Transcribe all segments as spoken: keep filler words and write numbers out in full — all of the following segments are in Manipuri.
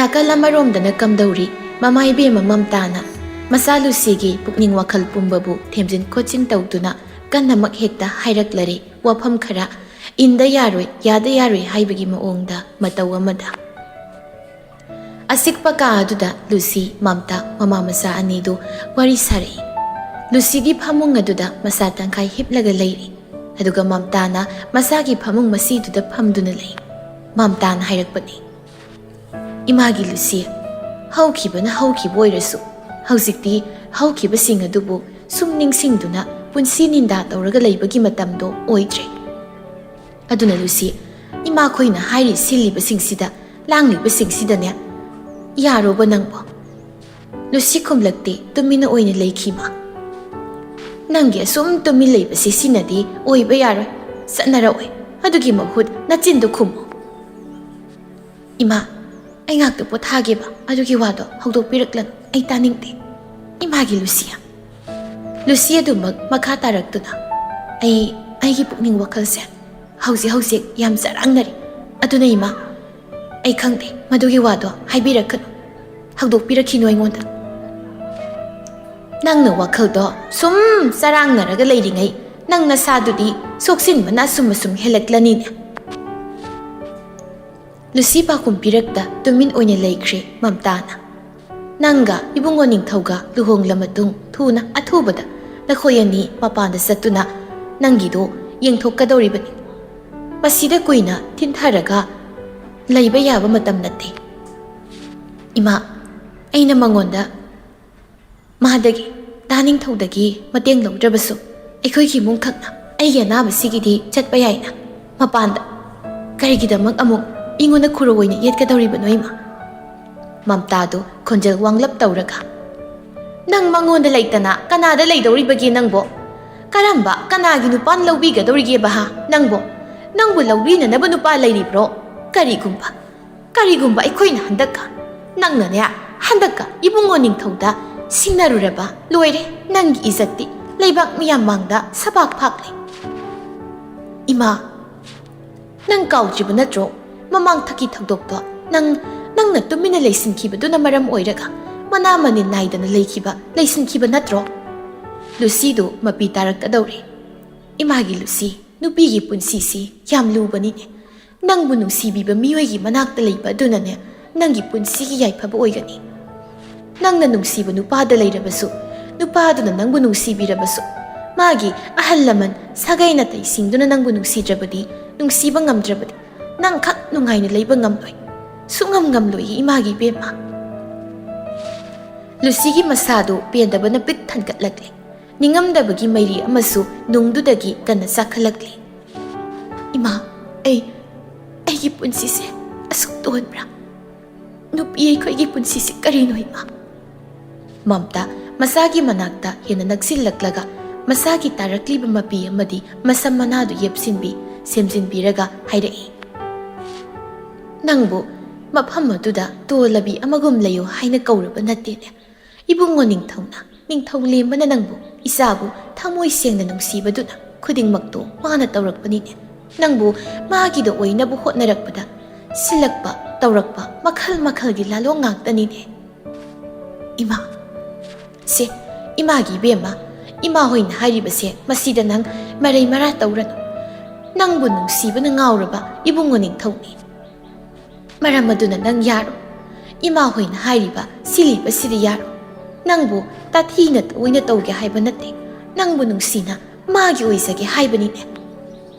ꯅꯥꯀꯜ ꯑꯃꯔꯣꯝꯗꯅ ꯀꯝꯗꯧꯔꯤ, ꯃꯃꯥ ꯏꯕꯦꯝꯃ ꯃꯝꯇꯥꯅ ꯃꯆꯥ ꯂꯨꯁꯤꯒꯤ ꯄꯨꯛꯅꯤꯡ ꯋꯥꯈꯜ ꯄꯨꯝꯕꯕꯨ ꯊꯦꯝꯖꯤꯟ ꯈꯣꯠꯆꯤꯟ ꯇꯧꯗꯨꯅ ꯀꯟꯅꯃꯛ ꯍꯦꯛꯇ ꯍꯥꯏꯔꯛꯂꯔꯦ꯫ ꯋꯥꯐꯝ ꯈꯔ ꯏꯟꯗ ꯌꯥꯔꯣꯏ, ꯌꯥꯗ ꯌꯥꯔꯣꯏ ꯍꯥꯏꯕꯒꯤ ꯃꯑꯣꯡꯗ ꯃꯇꯧ ꯑꯃꯗ꯫ ꯑꯆꯤꯛꯄ ꯀꯥ ꯑꯗꯨꯗ ꯂꯨꯁꯤ, ꯃꯝꯇꯥ, ꯃꯃꯥ ꯃꯆꯥ ꯑꯅꯤꯗꯨ ꯋꯥꯔꯤ ꯁꯥꯔꯛꯏ꯫ ꯂꯨꯁꯤꯗꯤ ꯐꯃꯨꯡ ꯑꯗꯨꯗ ꯃꯁꯥ ꯇꯪꯈꯥꯏ ꯍꯤꯞꯂꯒ ꯂꯩꯔꯤ, ꯑꯗꯨꯒ ꯃꯝꯇꯥꯅ ꯃꯆꯥꯒꯤ ꯐꯃꯨꯡ ꯃꯁꯤꯗꯨꯗ ꯐꯝꯗꯨꯅ ꯂꯩ꯫ ꯃꯝꯇꯥꯅ ꯍꯥꯏꯔꯛꯄꯅꯤ, "ꯏꯃꯥꯒꯤ ꯂꯨꯁꯤ, ꯍꯧꯈꯤꯕꯅ ꯍꯧꯈꯤꯕ ꯑꯣꯏꯔꯁꯨ, ꯍꯧꯖꯤꯛꯇꯤ ꯍꯧꯈꯤꯕꯁꯤꯡ ꯑꯗꯨꯕꯨ ꯁꯨꯝ ꯅꯤꯡꯁꯤꯡꯗꯨꯅ ꯄꯨꯟꯁꯤ ꯅꯤꯟꯗꯥ ꯇꯧꯔꯒ ꯂꯩꯕꯒꯤ ꯃꯇꯝꯗꯣ ꯑꯣꯏꯗ꯭ꯔꯦ꯫ ꯑꯗꯨꯅ ꯂꯨꯁꯤ, ꯏꯃꯥꯈꯣꯏꯅ ꯍꯥꯏꯔꯤ ꯁꯤꯜꯂꯤꯕꯁꯤꯡꯁꯤꯗ, ꯂꯥꯡꯂꯤꯕꯁꯤꯡꯁꯤꯗꯅꯦ, ꯌꯥꯔꯣꯕ ꯅꯪꯕꯣ?" ꯂꯨꯁꯤ ꯈꯨꯝꯂꯛꯇꯦ, ꯇꯨꯃꯤꯟꯅ ꯑꯣꯏꯅ ꯂꯩꯈꯤ ꯃꯥ꯫ "ꯅꯪꯒꯤ ꯑꯁꯨꯝ ꯇꯨꯃꯤꯟ ꯂꯩꯕꯁꯤ ꯁꯤꯅꯗꯤ ꯑꯣꯏꯕ ꯌꯥꯔꯣꯏ, ꯆꯠꯅꯔꯛꯑꯣꯏ꯫ ꯑꯗꯨꯒꯤ ꯃꯍꯨꯠ ꯅꯆꯤꯟꯗꯨ ꯈꯨꯝꯃꯨ꯫" "ꯏꯃꯥ, ꯑꯩ ꯉꯥꯛꯇ ꯄꯣꯊꯥꯒꯦꯕ, ꯑꯗꯨꯒꯤ ꯋꯥꯗꯣ ꯍꯧꯗꯣꯛꯄꯤꯔꯛꯂꯅꯨ, ꯑꯩ ꯇꯥꯅꯤꯡꯗꯦ꯫ ꯏꯃꯥꯒꯤ ꯂꯨꯁꯤꯌꯥ꯫" ꯂꯨꯁꯤ ꯑꯗꯨꯃꯛ ꯃꯈꯥ ꯇꯥꯔꯛꯇꯨꯅ, "ꯑꯩ, ꯑꯩꯒꯤ ꯄꯨꯛꯅꯤꯡ ꯋꯥꯈꯜꯁꯦ ꯍꯧꯖꯤꯛ ꯍꯧꯖꯤꯛ ꯌꯥꯝ ꯆꯔꯥꯡꯅꯔꯤ꯫ ꯑꯗꯨꯅ ꯏꯃꯥ, ꯑꯩ ꯈꯪꯗꯦ, ꯃꯗꯨꯒꯤ ꯋꯥꯗꯣ ꯍꯥꯏꯕꯤꯔꯛꯀꯅꯨ, ꯍꯧꯗꯣꯛꯄꯤꯔꯛꯈꯤꯅꯨ ꯑꯩꯉꯣꯟꯗ꯫ ꯅꯪꯅ ꯋꯥꯈꯜꯗꯣ ꯁꯨꯝ ꯆꯔꯥꯡꯅꯔꯒ ꯂꯩꯔꯤꯉꯩ, ꯅꯪ ꯅꯁꯥꯗꯨꯗꯤ ꯁꯣꯛꯆꯤꯟꯕꯅ ꯑꯁꯨꯝ ꯑꯁꯨꯝ ꯍꯦꯜꯂꯛꯂꯅꯤꯅꯦ꯫" ꯂꯨꯁꯤ ꯄꯥꯎꯈꯨꯝ ꯄꯤꯔꯛꯇ ꯇꯨꯃꯤꯟ ꯑꯣꯏꯅ ꯂꯩꯈ꯭ꯔꯦ ꯃꯝꯇꯥꯅ꯫ "ꯅꯪꯒ ꯏꯕꯨꯡꯉꯣ ꯅꯤꯡꯊꯧꯒ ꯂꯨꯍꯣꯡꯂ ꯃꯇꯨꯡ ꯊꯨꯅ ꯑꯊꯨꯕꯗ ꯅꯈꯣꯏ ꯑꯅꯤ ꯃꯄꯥꯟꯗ ꯆꯠꯇꯨꯅ ꯅꯪꯒꯤꯗꯣ ꯌꯦꯡꯊꯣꯛꯀꯗꯧꯔꯤꯕꯅꯤ꯫ ꯃꯁꯤꯗ ꯀꯨꯏꯅ ꯊꯤꯟꯊꯔꯒ ꯂꯩꯕ ꯌꯥꯕ ꯃꯇꯝ ꯅꯠꯇꯦ꯫" "ꯏꯃꯥ, ꯑꯩꯅ ꯃꯉꯣꯟꯗ, ꯃꯥꯗꯒꯤ, ꯗꯥ ꯅꯤꯡꯊꯧꯗꯒꯤ ꯃꯇꯦꯡ ꯂꯧꯗ꯭ꯔꯕꯁꯨ, ꯑꯩꯈꯣꯏꯒꯤ ꯏꯃꯨꯡꯈꯛꯅ ꯑꯩꯒꯤ ꯑꯅꯥꯕꯁꯤꯒꯤꯗꯤ ꯆꯠꯄ ꯌꯥꯏꯅ꯫ ꯃꯄꯥꯟꯗ ꯀꯔꯤꯒꯤꯗꯃꯛ ꯑꯃꯨꯛ ꯑꯩꯉꯣꯟꯗ ꯈꯨꯔꯧ ꯑꯣꯏꯅ ꯌꯦꯠꯀꯗꯧꯔꯤꯕꯅꯣ, ꯏꯃꯥ?" ꯃꯝꯇꯥꯗꯨ ꯈꯣꯟꯖꯦꯜ ꯋꯥꯡꯂꯞ ꯇꯧꯔꯒ, "ꯅꯪ ꯃꯉꯣꯟꯗ ꯂꯩꯇꯅ ꯀꯅꯥꯗ ꯂꯩꯗꯧꯔꯤꯕꯒꯦ ꯅꯪꯕꯣ? ꯀꯔꯝꯕ, ꯀꯅꯥꯒꯤ ꯅꯨꯄꯥꯅ ꯂꯧꯕꯤꯒꯗꯧꯔꯤꯒꯦꯕ, ꯍꯥ, ꯅꯪꯕꯣ? ꯅꯪꯕꯨ ꯂꯧꯕꯤꯅꯅꯕ ꯅꯨꯄꯥ ꯂꯩꯔꯤꯕ꯭ꯔꯣ? ꯀꯔꯤꯒꯨꯝꯕ, ꯀꯔꯤꯒꯨꯝꯕ ꯑꯩꯈꯣꯏꯅ ꯍꯟꯗꯛꯀ, ꯅꯪꯅꯅꯦ, ꯍꯟꯗꯛꯀ ꯏꯕꯨꯡꯉꯣ ꯅꯤꯡꯊꯧꯗ ꯁꯤꯡꯅꯔꯨꯔꯕ, ꯂꯣꯏꯔꯦ, ꯅꯪꯒꯤ ꯏꯖꯠꯇꯤ ꯂꯩꯕꯥꯛ ꯃꯤꯌꯥꯝ ꯃꯥꯡꯗ ꯁꯕꯥꯛ ꯐꯥꯛꯂꯦ꯫" "ꯏꯃꯥ, ꯅꯪ ꯀꯥꯎꯗ꯭ꯔꯤꯕ ꯅꯠꯇ꯭ꯔꯣ ꯃꯃꯥꯡ ꯊꯛꯀꯤ ꯊꯧꯗꯣꯛꯇꯣ? ꯅꯪ, ꯅꯪ ꯅꯪꯅ ꯇꯨꯃꯤꯟꯅ ꯂꯩꯁꯤꯟꯈꯤꯕꯗꯨꯅ ꯃꯔꯝ ꯑꯣꯏꯔꯒ ꯃꯅꯥ ꯃꯅꯤꯟ ꯅꯥꯏꯗꯅ ꯂꯩꯈꯤꯕ, ꯂꯩꯁꯤꯟꯈꯤꯕ ꯅꯠꯇ꯭ꯔꯣ? ꯂꯨꯁꯤꯗꯨ ꯃꯄꯤ ꯇꯥꯔꯛꯀꯗꯧꯔꯦ꯫ ꯏꯃꯥꯒꯤ ꯂꯨꯁꯤ, ꯅꯨꯄꯤꯒꯤ ꯄꯨꯟꯁꯤꯁꯤ ꯌꯥꯝ ꯂꯨꯕꯅꯤꯅꯦ꯫ ꯅꯪꯕꯨ ꯅꯨꯡꯁꯤꯕꯤꯕ ꯃꯤꯑꯣꯏꯒꯤ ꯃꯅꯥꯛꯇ ꯂꯩꯕ ꯑꯗꯨꯅꯅꯦ ꯅꯪꯒꯤ ꯄꯨꯟꯁꯤꯒꯤ ꯌꯥꯏꯐꯕ ꯑꯣꯏꯒꯅꯤ꯫ ꯅꯪꯅ ꯅꯨꯡꯁꯤꯕ ꯅꯨꯄꯥꯗ ꯂꯩꯔꯕꯁꯨ, ꯅꯨꯄꯥꯗꯨꯅ ꯅꯪꯕꯨ ꯅꯨꯡꯁꯤꯕꯤꯔꯕꯁꯨ, ꯃꯥꯒꯤ ꯑꯍꯜ ꯂꯃꯟ, ꯁꯥꯒꯩ ꯅꯥꯇꯩꯁꯤꯡꯗꯨꯅ ꯅꯪꯕꯨ ꯅꯨꯡꯁꯤꯗ꯭ꯔꯕꯗꯤ, ꯅꯨꯡꯁꯤꯕ ꯉꯝꯗ꯭ꯔꯕꯗꯤ, ꯅꯪ ꯈꯛ ꯅꯨꯡꯉꯥꯏꯅ ꯂꯩꯕ ꯉꯝꯂꯣꯏ꯫ ꯁꯨꯡꯉꯝ ꯉꯝꯂꯣꯏ, ꯏꯃꯥꯒꯤ ꯏꯕꯦꯝꯃ꯫ ꯂꯨꯁꯤꯒꯤ ꯃꯁꯥꯗꯨ ꯄꯦꯟꯗꯕꯅ ꯄꯤꯛ ꯊꯟꯒꯠꯂꯛꯂꯦ꯫ ꯅꯤꯡꯉꯝꯗꯕꯒꯤ ꯃꯩꯔꯤ ꯑꯃꯁꯨ ꯅꯨꯡꯗꯨꯗꯒꯤ ꯀꯟꯅ ꯆꯥꯛꯈꯠꯂꯛꯂꯦ꯫ "ꯏꯃꯥ, ꯑꯩ, ꯑꯩꯒꯤ ꯄꯨꯟꯁꯤꯁꯦ ꯑꯁꯨꯛ ꯇꯣꯟꯕ꯭ꯔꯥ? ꯅꯨꯄꯤ ꯑꯩꯈꯣꯏꯒꯤ ꯄꯨꯟꯁꯤꯁꯦ ꯀꯔꯤꯅꯣ, ꯏꯃꯥ?" ꯃꯝꯇꯥ ꯃꯁꯥꯒꯤ ꯃꯅꯥꯛꯇ ꯍꯦꯟꯅ ꯅꯛꯁꯤꯜꯂꯛꯂꯒ ꯃꯁꯥꯒꯤ ꯇꯥꯔꯛꯂꯤꯕ ꯃꯄꯤ ꯑꯃꯗꯤ ꯃꯁꯝ ꯃꯅꯥꯗꯨ ꯌꯦꯞꯁꯤꯟꯕꯤ, ꯁꯦꯝꯖꯤꯟꯕꯤꯔꯒ ꯍꯥꯏꯔꯛꯏ, "ꯅꯪꯕꯨ ꯃꯐꯝ ꯑꯗꯨꯗ ꯇꯣꯜꯂꯕꯤ ꯑꯃꯒꯨꯝ ꯂꯩꯌꯨ ꯍꯥꯏꯅ ꯀꯧꯔꯕ ꯅꯠꯇꯦꯅꯦ꯫ ꯏꯕꯨꯡꯉꯣ ꯅꯤꯡꯊꯧꯅ, ꯅꯤꯡꯊꯧ ꯂꯦꯝꯕꯅ ꯅꯪꯕꯨ ꯏꯆꯥꯕꯨ ꯊꯃꯣꯏ ꯁꯦꯡꯅ ꯅꯨꯡꯁꯤꯕꯗꯨꯅ ꯈꯨꯗꯤꯡꯃꯛꯇꯣ ꯃꯥꯅ ꯇꯧꯔꯛꯄꯅꯤꯅꯦ꯫ ꯅꯪꯕꯨ ꯃꯥꯒꯤꯗ ꯑꯣꯏꯅꯕ ꯍꯣꯠꯅꯔꯛꯄꯗ ꯁꯤꯜꯂꯛꯄ, ꯇꯧꯔꯛꯄ ꯃꯈꯜ ꯃꯈꯜꯒꯤ ꯂꯥꯂꯣꯡ ꯉꯥꯛꯇꯅꯤꯅꯦ꯫ ꯏꯃꯥ, ꯁꯦ, ꯏꯃꯥꯒꯤ ꯏꯕꯦꯝꯃ, ꯏꯃꯥ ꯍꯣꯏꯅ ꯍꯥꯏꯔꯤꯕꯁꯦ ꯃꯁꯤꯗ ꯅꯪ ꯃꯔꯩ ꯃꯔꯥ ꯇꯧꯔꯅꯨ꯫ ꯅꯪꯕꯨ ꯅꯨꯡꯁꯤꯕꯅ ꯉꯥꯎꯔꯕ ꯏꯕꯨꯡꯉꯣ ꯅꯤꯡꯊꯧꯅꯤ꯫ ꯃꯔꯝ ꯑꯗꯨꯅ ꯅꯪ ꯌꯥꯔꯣ꯫ ꯏꯃꯥ ꯍꯣꯏꯅ ꯍꯥꯏꯔꯤꯕ ꯁꯤꯜꯂꯤꯕꯁꯤꯗ ꯌꯥꯔꯣ꯫ ꯅꯪꯕꯨ ꯇꯥꯊꯤꯅ ꯇꯧꯏꯅ ꯇꯧꯒꯦ ꯍꯥꯏꯕ ꯅꯠꯇꯦ꯫ ꯅꯪꯕꯨ ꯅꯨꯡꯁꯤꯅ ꯃꯥꯒꯤ ꯑꯣꯏꯖꯒꯦ ꯍꯥꯏꯕꯅꯤꯅꯦ꯫"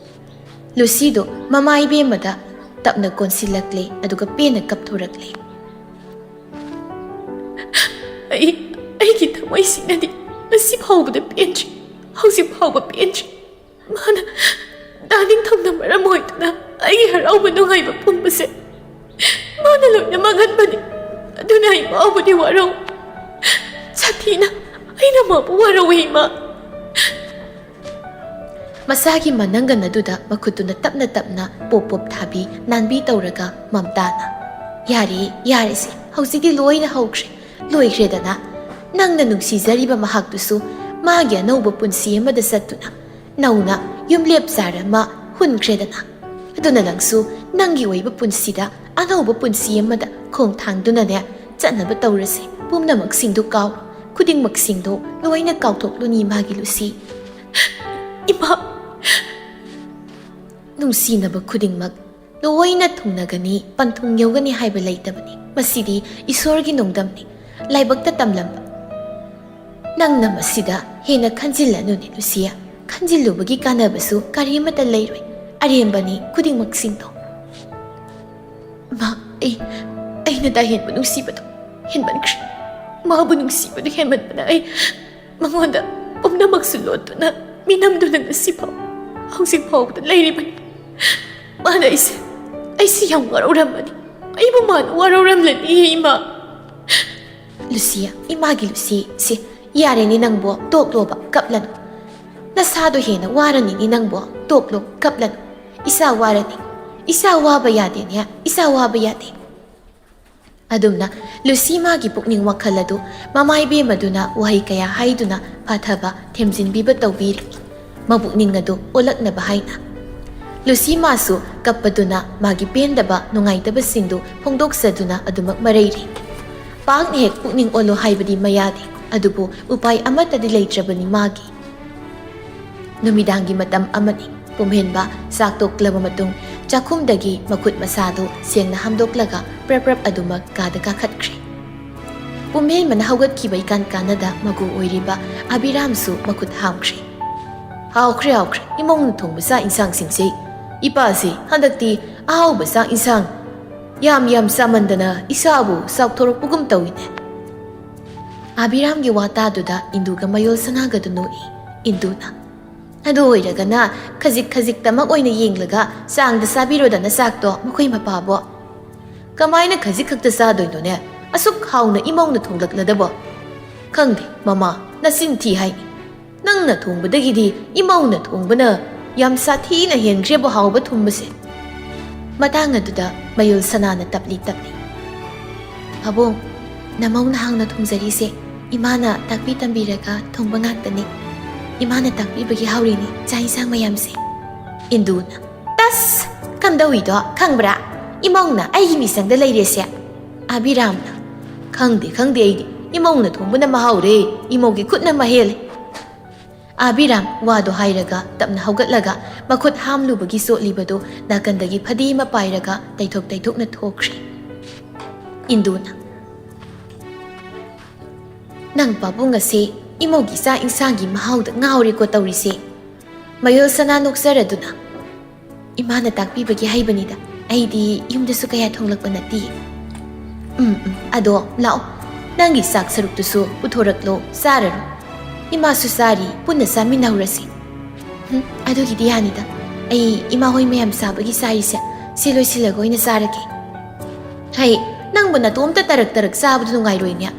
ꯂꯨꯁꯤꯗꯨ ꯃꯃꯥ ꯏꯕꯦꯝꯃꯗ ꯇꯞꯅ ꯀꯣꯟꯁꯤꯜꯂꯛꯂꯦ, ꯑꯗꯨꯒ ꯄꯦꯟꯅ ꯀꯞꯊꯣꯔꯛꯂꯦ꯫ "ꯑꯩ, ꯑꯩꯒꯤ ꯊꯃꯣꯏꯁꯤꯡꯅꯗꯤ ꯉꯁꯤ ꯐꯥꯎꯕꯗ ꯄꯦꯟꯗ꯭ꯔꯤ, ꯍꯧꯖꯤꯛ ꯐꯥꯎꯕ ꯄꯦꯟꯗ꯭ꯔꯤ꯫ ꯃꯥꯅ, ꯗꯥ ꯅꯤꯡꯊꯧꯅ ꯃꯔꯝ ꯑꯣꯏꯗꯨꯅ ꯑꯩꯒꯤ ꯍꯔꯥꯎꯕ ꯅꯨꯡꯉꯥꯏꯕ ꯄꯨꯝꯕꯁꯦ ꯃꯥꯅ ꯂꯣꯏꯅ ꯃꯥꯡꯍꯟꯕꯅꯤ꯫ ꯑꯗꯨꯅ ꯑꯩ ꯃꯥꯕꯨꯗꯤ ꯋꯥꯔꯧ, ꯁꯥꯊꯤꯅ ꯑꯩꯅ ꯃꯥꯕꯨ ꯋꯥꯔꯧꯏ, ꯏꯃꯥ꯫" ꯃꯁꯥꯒꯤ ꯃꯅꯪꯒꯟ ꯑꯗꯨꯗ ꯃꯈꯨꯠꯇꯨꯅ ꯇꯞꯅ ꯇꯞꯅ ꯄꯣꯞ ꯄꯣꯞ ꯊꯥꯕꯤ, ꯅꯥꯟꯕꯤ ꯇꯧꯔꯒ ꯃꯝꯇꯥꯅ, "ꯌꯥꯔꯦ, ꯌꯥꯔꯦꯁꯦ, ꯍꯧꯖꯤꯛꯇꯤ ꯂꯣꯏꯅ ꯍꯧꯈ꯭ꯔꯦ, ꯂꯣꯏꯈ꯭ꯔꯦꯗꯅ꯫ ꯅꯪꯅ ꯅꯨꯡꯁꯤꯖꯔꯤꯕ ꯃꯍꯥꯛꯇꯨꯁꯨ ꯃꯥꯒꯤ ꯑꯅꯧꯕ ꯄꯨꯟꯁꯤ ꯑꯃꯗ ꯆꯠꯇꯨꯅ ꯅꯧꯅ ꯌꯨꯝꯂꯦꯞ ꯆꯥꯔ ꯑꯃ ꯍꯨꯟꯈ꯭ꯔꯦꯗꯅ꯫ ꯑꯗꯨꯅ ꯅꯪꯁꯨ ꯅꯪꯒꯤ ꯑꯣꯏꯕ ꯄꯨꯟꯁꯤꯗ ꯑꯅꯧꯕ ꯄꯨꯟꯁꯤ ꯑꯃꯗ ꯈꯣꯡꯊꯥꯡꯗꯨꯅꯅꯦ ꯆꯠꯅꯕ ꯇꯧꯔꯁꯤ꯫ ꯄꯨꯝꯅꯃꯛꯁꯤꯡꯗꯨ ꯀꯥꯎ, ꯈꯨꯗꯤꯡꯃꯛꯁꯤꯡꯗꯨ ꯂꯣꯏꯅ ꯀꯥꯎꯊꯣꯛꯂꯨꯅꯤ ꯏꯃꯥꯒꯤ ꯂꯨꯁꯤ꯫ ꯏꯃꯥ! ꯅꯨꯡꯁꯤꯅꯕ ꯈꯨꯗꯤꯡꯃꯛ ꯂꯣꯏꯅ ꯊꯨꯡꯅꯒꯅꯤ, ꯄꯟꯊꯨꯡ ꯌꯧꯒꯅꯤ ꯍꯥꯏꯕ ꯂꯩꯇꯕꯅꯤ꯫ ꯃꯁꯤꯗꯤ ꯏꯁꯣꯔꯒꯤ ꯅꯣꯡꯗꯝꯅꯤ, ꯂꯥꯏꯕꯛꯇ ꯇꯝꯂꯝꯕ꯫ ꯅꯪꯅ ꯃꯁꯤꯗ ꯍꯦꯟꯅ ꯈꯟꯖꯤꯜꯂꯅꯨꯅꯦ ꯂꯨꯁꯤꯌꯥ꯫ ꯈꯟꯖꯤꯜꯂꯨꯕꯒꯤ ꯀꯥꯟꯅꯕꯁꯨ ꯀꯔꯤꯃꯠꯇ ꯂꯩꯔꯣꯏ꯫ ꯑꯔꯦꯝꯕꯅꯤ ꯈꯨꯗꯤꯡꯃꯛꯁꯤꯡꯗꯣ꯫ ꯃꯥ, ꯑꯩ, ꯑꯩꯅ ꯗꯥꯍꯦꯟꯕꯨ ꯅꯨꯡꯁꯤꯕꯗꯣ ꯍꯦꯟꯃꯟꯈ꯭ꯔꯦ꯫ ꯃꯥꯕꯨ ꯅꯨꯡꯁꯤꯕꯗꯨ ꯍꯦꯟꯃꯟꯕꯅ ꯑꯩ ꯃꯉꯣꯟꯗ ꯄꯨꯝꯅꯃꯛꯁꯨ ꯂꯣꯠꯇꯨꯅ, ꯃꯤꯅꯝꯗꯨꯅ ꯉꯁꯤꯐꯥꯎ, ꯍꯧꯖꯤꯛ ꯐꯥꯎꯕꯗ ꯂꯩꯔꯤꯕꯅꯤ꯫ ꯃꯥꯅ ꯑꯩꯁꯦ, ꯑꯩꯁꯦ ꯌꯥꯝ ꯋꯥꯔꯧꯔꯝꯃꯅꯤ꯫ ꯑꯩꯕꯨ ꯃꯥꯅ ꯋꯥꯔꯧꯔꯝꯂꯅꯤ, ꯏꯃꯥ꯫ ꯂꯨꯁꯤꯌꯥ, ꯏꯃꯥꯒꯤ ꯂꯨꯁꯤ, ꯁꯤ, ꯌꯥꯔꯦꯅꯦ ꯅꯪꯕꯣ, ꯇꯣꯛꯂꯣꯕ, ꯀꯞꯂꯅꯨ꯫ ꯅꯁꯥꯗꯣ ꯍꯦꯟꯅ ꯋꯥꯔꯅꯤꯅꯦ ꯅꯪꯕꯣ, ꯇꯣꯛꯂꯣ, ꯀꯞꯂꯅꯨ꯫ ꯏꯁꯥ ꯋꯥꯔꯅꯤ, ꯏꯁꯥ ꯋꯥꯕ ꯌꯥꯗꯦꯅꯦ, ꯏꯁꯥ ꯋꯥꯕ ꯌꯥꯗꯦ꯫ ꯑꯗꯨꯝꯅ ꯂꯨꯁꯤ ꯃꯥꯒꯤ ꯄꯨꯛꯅꯤꯡ ꯋꯥꯈꯜ ꯑꯗꯨ ꯃꯃꯥ ꯏꯕꯦꯝ ꯑꯗꯨꯅ ꯋꯥꯍꯩ ꯀꯌꯥ ꯍꯥꯏꯗꯨꯅ ꯐꯥꯊꯕ, ꯊꯦꯝꯖꯤꯟꯕꯤꯕ ꯇꯧꯕꯤꯔꯤ꯫ ꯃꯄꯨꯛꯅꯤꯡ ꯑꯗꯨ ꯑꯣꯜꯂꯛꯅꯕ ꯍꯥꯏꯅ꯫ ꯂꯨꯁꯤ ꯃꯥꯁꯨ ꯀꯞꯄꯗꯨꯅ ꯃꯥꯒꯤ ꯄꯦꯟꯗꯕ, ꯅꯨꯡꯉꯥꯏꯇꯕꯁꯤꯡꯗꯨ ꯐꯣꯡꯗꯣꯛꯆꯗꯨꯅ ꯑꯗꯨꯃꯛ ꯃꯔꯩꯔꯤ꯫ ꯄꯥꯛꯅ ꯍꯦꯛ ꯄꯨꯛꯅꯤꯡ ꯑꯣꯜꯂꯣ ꯍꯥꯏꯕꯗꯤ ꯃꯌꯥꯗꯦ, ꯑꯗꯨꯕꯨ ꯎꯄꯥꯏ ꯑꯃꯠꯇꯗꯤ ꯂꯩꯇ꯭ꯔꯕꯅꯤ ꯃꯥꯒꯤ꯫ ꯅꯨꯃꯤꯗꯥꯡꯒꯤ ꯃꯇꯝ ꯑꯃꯅꯤ꯫ ꯄꯨꯝꯍꯦꯟꯕ ꯆꯥꯛ ꯇꯣꯛꯂꯕ ꯃꯇꯨꯡ ꯆꯥꯛꯈꯨꯝꯗꯒꯤ ꯃꯈꯨꯠ ꯃꯁꯥꯗꯨ ꯁꯦꯡꯅ ꯍꯥꯝꯗꯣꯛꯂꯒ ꯄ꯭ꯔꯞ ꯄ꯭ꯔꯞ ꯑꯗꯨꯃꯛ ꯀꯥꯗ ꯀꯥꯈꯠꯈ꯭ꯔꯦ꯫ ꯄꯨꯝꯍꯦꯟꯕꯅ ꯍꯧꯒꯠꯈꯤꯕ ꯏꯀꯥꯟ ꯀꯥꯟꯅꯗ ꯃꯒꯨ ꯑꯣꯏꯔꯤꯕ ꯑꯕꯤꯔꯥꯝꯁꯨ ꯃꯈꯨꯠ ꯍꯥꯝꯈ꯭ꯔꯦ꯫ "ꯍꯥꯎꯈ꯭ꯔꯦ, ꯍꯥꯎꯈ꯭ꯔꯦ, ꯏꯃꯧꯅ ꯊꯣꯡꯕ ꯆꯥꯛ ꯏꯟꯁꯥꯡꯁꯤꯡꯁꯦ꯫ ꯏꯄꯥꯁꯤ ꯍꯟꯗꯛꯇꯤ ꯑꯍꯥꯎꯕ ꯆꯥꯛ ꯏꯟꯁꯥꯡ ꯌꯥꯝ ꯌꯥꯝ ꯆꯥꯃꯟꯗꯅ ꯏꯁꯥꯕꯨ ꯆꯥꯎꯊꯣꯔꯛꯄꯒꯨꯝ ꯇꯧꯏꯅꯦ꯫" ꯑꯕꯤꯔꯥꯝꯒꯤ ꯋꯥ ꯇꯥꯗꯨꯗ ꯏꯟꯗꯨꯒ ꯃꯌꯣꯜ ꯁꯅꯥꯒꯗꯨ ꯅꯣꯛꯏ꯫ ꯏꯟꯗꯨꯅ, "ꯑꯗꯨ ꯑꯣꯏꯔꯒꯅ ꯈꯖꯤꯛ ꯈꯖꯤꯛꯇꯃꯛ ꯑꯣꯏꯅ ꯌꯦꯡꯂꯒ ꯆꯥꯡꯗ ꯆꯥꯕꯤꯔꯣꯗꯅ ꯆꯥꯛꯇꯣ, ꯃꯈꯣꯏ ꯃꯄꯥꯕꯣ꯫" "ꯀꯃꯥꯏꯅ ꯈꯖꯤꯛ ꯈꯛꯇ ꯆꯥꯗꯣꯏꯅꯣꯅꯦ? ꯑꯁꯨꯛ ꯍꯥꯎꯅ ꯏꯃꯧꯅ ꯊꯣꯡꯂꯛꯂꯗꯕꯣ?" "ꯈꯪꯗꯦ ꯃꯃꯥ, ꯅꯆꯤꯟ ꯊꯤ ꯍꯥꯏꯅꯤ꯫ ꯅꯪꯅ ꯊꯣꯡꯕꯗꯒꯤꯗꯤ ꯏꯃꯧꯅ ꯊꯣꯡꯕꯅ ꯌꯥꯝ ꯁꯥꯊꯤꯅ ꯍꯦꯟꯈ꯭ꯔꯦꯕꯣ ꯍꯥꯎꯕ ꯊꯨꯝꯕꯁꯦ꯫" ꯃꯇꯥꯡ ꯑꯗꯨꯗ ꯃꯌꯣꯜ ꯁꯅꯥꯅ ꯇꯞꯂꯤ ꯇꯞꯂꯤ, "ꯄꯥꯕꯨꯡ, ꯅꯃꯧꯅ ꯍꯥꯎꯅ ꯊꯣꯡꯖꯔꯤꯁꯦ ꯏꯃꯥꯅ ꯇꯥꯛꯄꯤ ꯇꯝꯕꯤꯔꯒ ꯊꯣꯡꯕ ꯉꯥꯛꯇꯅꯤ꯫ ꯏꯃꯥꯅ ꯇꯥꯛꯄꯤꯕꯒꯤ ꯍꯥꯎꯔꯤꯅꯤ ꯆꯥꯛ ꯏꯟꯁꯥꯡ ꯃꯌꯥꯝꯁꯦ꯫" ꯏꯟꯗꯨꯅ, "ꯇꯁ! ꯀꯝꯗꯧꯏꯗꯣ ꯈꯪꯕ꯭ꯔꯥ? ꯏꯃꯧꯅ ꯑꯩꯒꯤ ꯃꯤꯆꯪꯗ ꯂꯩꯔꯦꯁꯦ꯫ ꯑꯕꯤꯔꯥꯝꯅ, "ꯈꯪꯗꯦ, ꯈꯪꯗꯦ ꯑꯩꯗꯤ꯫ ꯏꯃꯧꯅ ꯊꯣꯡꯕꯅ ꯃꯍꯥꯎꯔꯦ, ꯏꯃꯧꯒꯤ ꯈꯨꯠꯅ ꯃꯍꯦꯜꯂꯦ꯫" ꯑꯕꯤꯔꯥꯝ ꯋꯥꯗꯣ ꯍꯥꯏꯔꯒ ꯇꯞꯅ ꯍꯧꯒꯠꯂꯒ ꯃꯈꯨꯠ ꯍꯥꯝꯂꯨꯕꯒꯤ ꯆꯣꯠꯂꯤꯕꯗꯨ ꯅꯥꯀꯟꯗꯒꯤ ꯐꯗꯤ ꯑꯃ ꯄꯥꯏꯔꯒ ꯇꯩꯊꯣꯛ ꯇꯩꯊꯣꯛꯅ ꯊꯣꯛꯈ꯭ꯔꯦ꯫ ꯏꯟꯗꯨꯅ, "ꯅꯪ ꯄꯥꯕꯨꯡ ꯑꯁꯦ ꯏꯃꯧꯒꯤ ꯆꯥꯛ ꯏꯟꯁꯥꯡꯒꯤ ꯃꯍꯥꯎꯗ ꯉꯥꯎꯔꯦꯀꯣ ꯇꯧꯔꯤꯁꯦ꯫" ꯃꯌꯣꯜ ꯁꯅꯥ ꯅꯣꯛꯆꯔꯗꯨꯅ, "ꯏꯃꯥꯅ ꯇꯥꯛꯄꯤꯕꯒꯤ ꯍꯩꯕꯅꯤꯗ, ꯑꯩꯗꯤ ꯌꯨꯝꯗꯁꯨ ꯀꯌꯥ ꯊꯣꯡꯂꯛꯄ ꯅꯠꯇꯦ꯫" "ꯎꯝ, ꯎꯝ, ꯑꯗꯣ ꯂꯥꯛꯑꯣ, ꯅꯪꯒꯤ ꯆꯥꯛ ꯁꯔꯨꯛꯇꯨꯁꯨ ꯄꯨꯊꯣꯔꯛꯂꯣ, ꯆꯥꯔꯔꯣ꯫ ꯏꯃꯥꯁꯨ ꯆꯥꯔꯤ, ꯄꯨꯟꯅ ꯆꯥꯃꯤꯟꯅꯍꯧꯔꯁꯤ꯫" "ꯎꯝ, ꯑꯗꯨꯒꯤꯗꯤ ꯌꯥꯅꯤꯗ꯫ ꯑꯩ ꯏꯃꯥ ꯍꯣꯏ ꯃꯌꯥꯝ ꯆꯥꯕꯒꯤ ꯆꯥꯔꯤꯁꯦ, ꯁꯤ ꯂꯣꯏꯁꯤꯜꯂꯒ ꯑꯣꯏꯅ ꯆꯥꯔꯒꯦ꯫" "ꯍꯩ, ꯅꯪꯕꯨ ꯅꯇꯣꯝꯇ ꯇꯔꯛ ꯇꯔꯛ ꯆꯥꯕꯗꯨ ꯅꯨꯡꯉꯥꯏꯔꯣꯏꯅꯦ꯫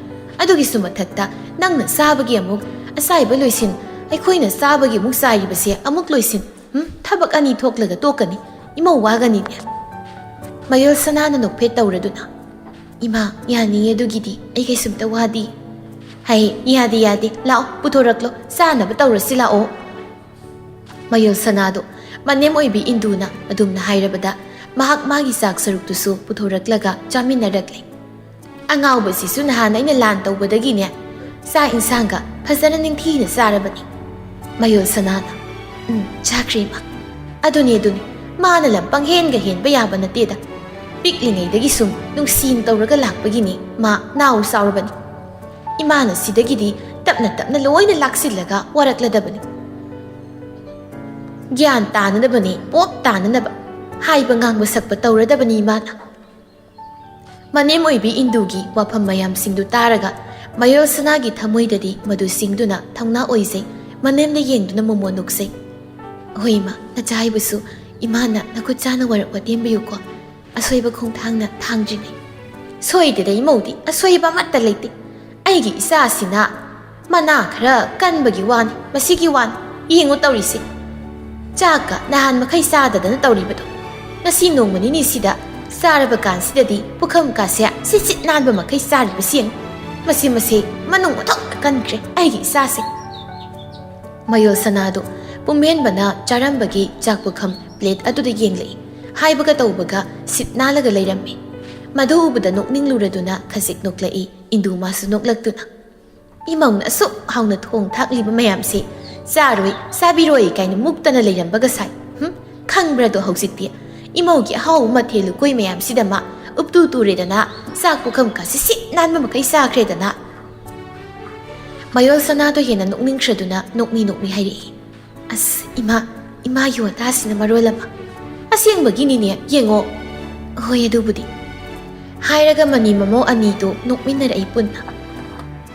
ꯑꯗꯨꯒꯤꯁꯨ ꯃꯊꯛꯇ ꯅꯪꯅ ꯆꯥꯕꯒꯤ ꯑꯃꯨꯛ ꯑꯆꯥꯏꯕ ꯂꯣꯏꯁꯤꯟ, ꯑꯩꯈꯣꯏꯅ ꯆꯥꯕꯒꯤ ꯑꯃꯨꯛ ꯆꯥꯏꯔꯤꯕꯁꯦ ꯑꯃꯨꯛ ꯂꯣꯏꯁꯤꯟ꯫ ꯎꯝ, ꯊꯕꯛ ꯑꯅꯤ ꯊꯣꯛꯂꯒ ꯇꯣꯛꯀꯅꯤ꯫ ꯏꯃꯧ ꯋꯥꯒꯅꯤꯅꯦ꯫" ꯃꯌꯣꯜ ꯁꯅꯥꯅ ꯅꯣꯛꯐꯦꯠ ꯇꯧꯔꯗꯨꯅ, "ꯏꯃꯥ, ꯌꯥꯅꯤꯌꯦ ꯑꯗꯨꯒꯤꯗꯤ, ꯑꯩ ꯀꯩꯁꯨꯝꯇ ꯋꯥꯗꯤ꯫" "ꯍꯩ, ꯌꯥꯗꯦ, ꯌꯥꯗꯦ, ꯂꯥꯛꯑꯣ, ꯄꯨꯊꯣꯔꯛꯂꯣ, ꯆꯥꯅꯕ ꯇꯧꯔꯁꯤ ꯂꯥꯛꯑꯣ꯫" ꯃꯌꯣꯜ ꯁꯅꯥꯗꯣ ꯃꯅꯦꯝ ꯑꯣꯏꯕꯤ ꯏꯟꯗꯨꯅ ꯑꯗꯨꯝꯅ ꯍꯥꯏꯔꯕꯗ ꯃꯍꯥꯛ ꯃꯥꯒꯤ ꯆꯥꯛ ꯁꯔꯨꯛꯇꯨꯁꯨ ꯄꯨꯊꯣꯔꯛꯂꯒ ꯆꯥꯃꯤꯟꯅꯔꯛꯂꯦ꯫ "ꯑꯉꯥꯎꯕꯁꯤꯁꯨ ꯅꯍꯥꯟ ꯑꯩꯅ ꯂꯥꯟ ꯇꯧꯕꯗꯒꯤꯅꯦ ꯆꯥꯛ ꯏꯟꯁꯥꯡꯒ ꯐꯖꯅ ꯅꯤꯡꯊꯤꯅ ꯆꯥꯔꯕꯅꯤ꯫" ꯃꯌꯣꯜ ꯁꯅꯥꯅ, "ꯎꯝ, ꯆꯥꯈ꯭ꯔꯦ ꯏꯃꯥ꯫ ꯑꯗꯨꯅꯤ, ꯑꯗꯨꯅꯤ, ꯃꯥꯅ ꯂꯝ ꯄꯪꯍꯦꯟꯒ ꯍꯦꯟꯕ ꯌꯥꯕ ꯅꯠꯇꯦꯗ꯫ ꯄꯤꯛꯂꯤꯉꯩꯗꯒꯤ ꯁꯨꯝ ꯅꯨꯡꯁꯤꯅ ꯇꯧꯔꯒ ꯂꯥꯛꯄꯒꯤꯅꯤ ꯃꯥ ꯅꯥꯎ ꯆꯥꯎꯔꯕꯅꯤ꯫ ꯏꯃꯥꯅ ꯁꯤꯗꯒꯤꯗꯤ ꯇꯞꯅ ꯇꯞꯅ ꯂꯣꯏꯅ ꯂꯥꯛꯁꯤꯜꯂꯒ ꯋꯥꯔꯛꯂꯗꯕꯅꯤ꯫ ꯒ꯭ꯌꯥꯟ ꯇꯥꯅꯅꯕꯅꯤ, ꯄꯣꯞ ꯇꯥꯅꯅꯕ ꯍꯥꯏꯕ ꯉꯥꯡꯕ ꯁꯛꯄ ꯇꯧꯔꯗꯕꯅꯤ ꯏꯃꯥꯅ꯫" ꯃꯅꯦꯝ ꯑꯣꯏꯕꯤ ꯏꯟꯗꯨꯒꯤ ꯋꯥꯐꯝ ꯃꯌꯥꯝꯁꯤꯡꯗꯨ ꯇꯥꯔꯒ ꯃꯌꯣꯜ ꯁꯅꯥꯒꯤ ꯊꯃꯣꯏꯗꯗꯤ ꯃꯗꯨ ꯁꯤꯡꯗꯨꯅ ꯊꯧꯅꯥ ꯑꯣꯏꯖꯩ꯫ ꯃꯅꯦꯝꯅ ꯌꯦꯡꯗꯨꯅ ꯃꯣꯃꯣꯟ ꯅꯣꯛꯆꯩ꯫ "ꯍꯣꯏ ꯏꯃꯥ, ꯅꯆꯥ ꯍꯥꯏꯕꯁꯨ ꯏꯃꯥꯅ ꯅꯈꯨꯠ ꯆꯥꯅ ꯋꯥꯔꯛꯄ ꯇꯦꯟꯕꯤꯌꯨꯀꯣ꯫ ꯑꯁꯣꯏꯕ ꯈꯣꯡꯊꯥꯡꯅ ꯊꯥꯡꯗ꯭ꯔꯤꯉꯩ꯫" "ꯁꯣꯏꯗꯦꯗ ꯏꯃꯧꯗꯤ, ꯑꯁꯣꯏꯕ ꯑꯃꯠꯇ ꯂꯩꯇꯦ꯫ ꯑꯩꯒꯤ ꯏꯆꯥꯁꯤꯅ ꯃꯅꯥ ꯈꯔ ꯀꯟꯕꯒꯤ ꯋꯥꯅꯤ, ꯃꯁꯤꯒꯤ ꯋꯥꯅꯤ꯫ ꯌꯦꯡꯉꯨ ꯇꯧꯔꯤꯁꯦ꯫ ꯆꯥꯛꯀ ꯅꯍꯥꯟ ꯃꯈꯩ ꯆꯥꯗꯗꯅ ꯇꯧꯔꯤꯕꯗꯣ꯫ ꯉꯁꯤ ꯅꯣꯡꯃ ꯅꯤꯅꯤꯁꯤꯗ ꯆꯥꯔꯕ ꯀꯥꯟꯁꯤꯗꯗꯤ ꯄꯨꯈꯝ ꯀꯥꯁꯦ ꯁꯤꯠ ꯁꯤꯠ ꯅꯥꯟꯕ ꯃꯈꯩ ꯆꯥꯔꯤꯕꯁꯤ ꯌꯦꯡꯉꯨ꯫ ꯃꯁꯤ, ꯃꯁꯤ ꯃꯅꯨꯡ ꯑꯣꯟꯊꯣꯛꯅ ꯀꯟꯈ꯭ꯔꯦ ꯑꯩꯒꯤ ꯏꯆꯥꯁꯦ꯫" ꯃꯌꯣꯜ ꯁꯅꯥꯗꯨ ꯄꯨꯝꯍꯦꯟꯕꯅ ꯆꯥꯔꯝꯕꯒꯤ ꯆꯥꯛ ꯄꯨꯈꯝ ꯄ꯭ꯂꯦꯠ ꯑꯗꯨꯗ ꯌꯦꯡꯂꯛꯏ꯫ ꯍꯥꯏꯕꯒ ꯇꯧꯕꯒ ꯁꯤꯠ ꯅꯥꯜꯂꯒ ꯂꯩꯔꯝꯃꯤ꯫ ꯃꯗꯨ ꯎꯕꯗ ꯅꯣꯛꯅꯤꯡꯂꯨꯔꯗꯨꯅ ꯈꯖꯤꯛ ꯅꯣꯛꯂꯛꯏ꯫ ꯏꯟꯗꯨ ꯃꯥꯁꯨ ꯅꯣꯛꯂꯛꯇꯨꯅ, "ꯏꯃꯧꯅ ꯑꯁꯨꯛ ꯍꯥꯎꯅ ꯊꯣꯡ ꯊꯥꯛꯂꯤꯕ ꯃꯌꯥꯝꯁꯤ ꯆꯥꯔꯣꯏ, ꯆꯥꯕꯤꯔꯣꯏ" ꯀꯥꯏꯅ ꯃꯨꯛꯇꯅ ꯂꯩꯔꯝꯕꯒ ꯁꯥꯏ꯫ ꯍꯨꯝ? ꯈꯪꯕ꯭ꯔꯥꯗꯣ ꯍꯧꯖꯤꯛꯇꯤ? ꯏꯃꯧꯒꯤ ꯑꯍꯥꯎꯕ ꯃꯊꯦꯜ ꯂꯨꯀꯣꯏ ꯃꯌꯥꯝꯁꯤꯗ ꯃꯥ ꯎꯞꯇꯨ ꯇꯨꯔꯦꯗꯅ, ꯆꯥꯛ ꯄꯨꯈꯝ ꯀꯥꯁꯤ ꯁꯤꯠ ꯅꯥꯟꯕ ꯃꯈꯩ ꯆꯥꯈ꯭ꯔꯦꯗꯅ꯫ ꯃꯌꯣꯜ ꯁꯅꯥꯗꯣ ꯍꯦꯟꯅ ꯅꯣꯛꯅꯤꯡꯈ꯭ꯔꯗꯨꯅ ꯅꯣꯛꯃꯤ ꯅꯣꯛꯃꯤ ꯍꯥꯏꯔꯛꯏ, "ꯑꯁ, ꯏꯃꯥ, ꯏꯃꯥꯒꯤ ꯋꯥꯇꯥꯁꯤꯅ ꯃꯔꯣꯜ ꯑꯃ꯫ ꯑꯁꯦꯡꯕꯒꯤꯅꯤꯅꯦ, ꯌꯦꯡꯉꯣ꯫" "ꯍꯣꯏ, ꯑꯗꯨꯕꯨꯗꯤ꯫" ꯍꯥꯏꯔꯒ ꯃꯅꯤ ꯃꯃꯧ ꯑꯅꯤꯗꯨ ꯅꯣꯛꯃꯤꯟꯅꯔꯛꯏ ꯄꯨꯟꯅ꯫